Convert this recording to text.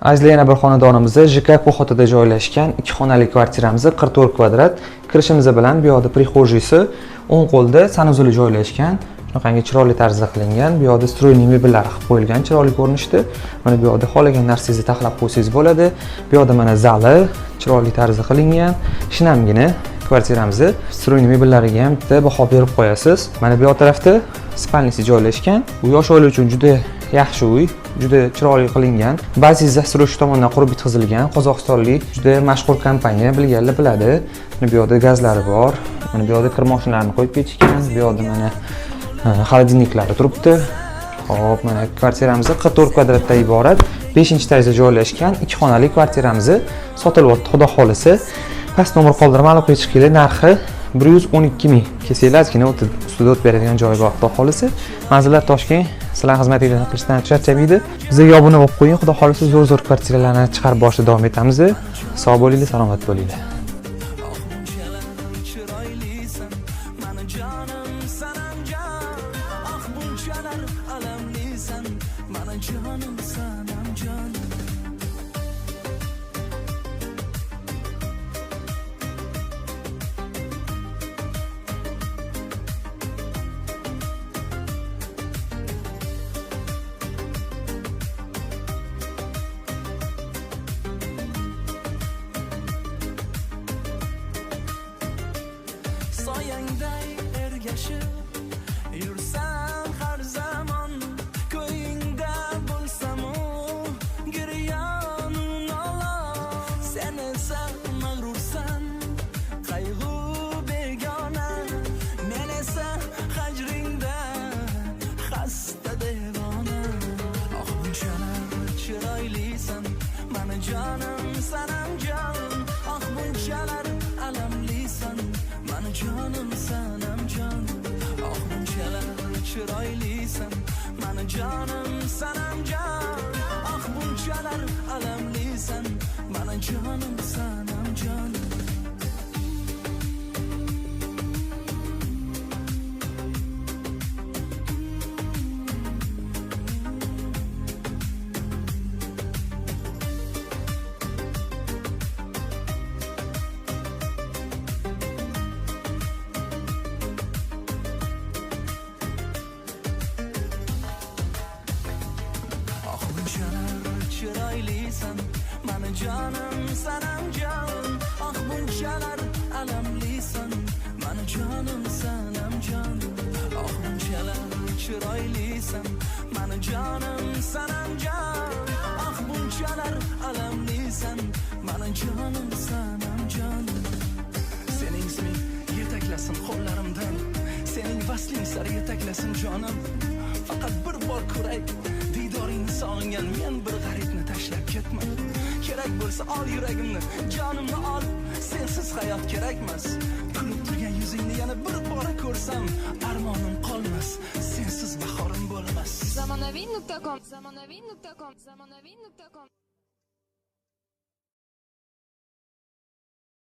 Azizlar, yana bir xonadonimizda ЖК Ko'xotada joylashgan 2 xonali kvartiramiz, 44 kvadrat. Kirishimiz bilan bu yoqda прихожий si, o'ng qo'lda санузел i joylashgan. Shunaqangi chiroyli tarzda qilingan. Bu yoqda встроенный mebellar qilib qo'yilgan chiroyli ko'rinishda. Mana bu yoqda xohlagan narsangizni taxlab qo'ysangiz bo'ladi. Bu yoqda mana zali chiroyli tarzda qilingan. Shinamgina kvartiramizni встроенный mebellariga ham bitta baho berib qo'yasiz. Mana bu yoq tarafda спальня si joylashgan. Bu yosh oila uchun juda yaxshi uy, juda chiroyli qilingan. Bazis застройщик tomonidan qurib bitkazilgan. Qozog'istonlik juda mashhur kompaniya, bilganlar biladi. Mana bu yoqda gazlari bor. Mana bu yoqda kir mashinalarni qo'yib ketishgan. Bu yoqda mana холодильник lari turibdi. Xo'p, mana kvartiramiz 44 kvadratdan iborat. 5-etajda joylashgan 2 xonali kvartiramizni sotilyapti, xudo xolisa. Past nomer qoldiraman, aloqaga chiqinglar. Narxi 112 ming. Kelsanglar, ozgina o'tib ustida o'tib beradigan joyi bor, xudo xolisa. Manzillar Toshkent. Sizlar xizmatinglarni qilishdan charchamaydi. Bizga obuna bo'lib qo'ying. Xudo xolisa, zo'r zo'r kvartiralarni chiqarib borishda davom etamiz. Sog' bo'linglar, salomat bo'linglar. Oh, bunchalar chiroylisan, mani jonim sanamjon. Oh, bunchalar alamlisan, mani jonim sanamjon. Soyangday ergashib yursam har zamon, ko'yingda bo'lsamu giryonu nolon. Sen esa mag'rursan, qayg'u begona, men esa hajringda xasta devona. Oh, bunchalar chiroylisan, mani jonim sanamjon. Oh, bunchalar alamlisan, mani jonim sanamjon. Oh, bunchalar chiroylisan, mani jonim sanamjon. Oh, bunchalar alamlisan, mani jonim sanamjon. Oh, bunchalar chiroylisan, mani jonim sanamjon. Oh, bunchalar alamlisan, mani jonim sanamjon. Oh, bunchalar chiroylisan, mani jonim sanamjon. Oh, bunchalar alamlisan, mani jonim sanamjon. Sening isming yetaklasin qo'llarimdan, sening vasling sari yetaklasin jonim. Faqat bir bor ko'ray diydoringni sog'ingan men bir g'aribni, tashlab ketma. Kerak bo'lsa, ol yuragimni, jonimni ol, sensiz hayot kerakmas. Kulib turgan yuzingni yana bir bora ko'rsam, armonim qolmas, sensiz bahorim bo'lmas. Zamonaviy.com, zamonaviy.com, zamonaviy.com.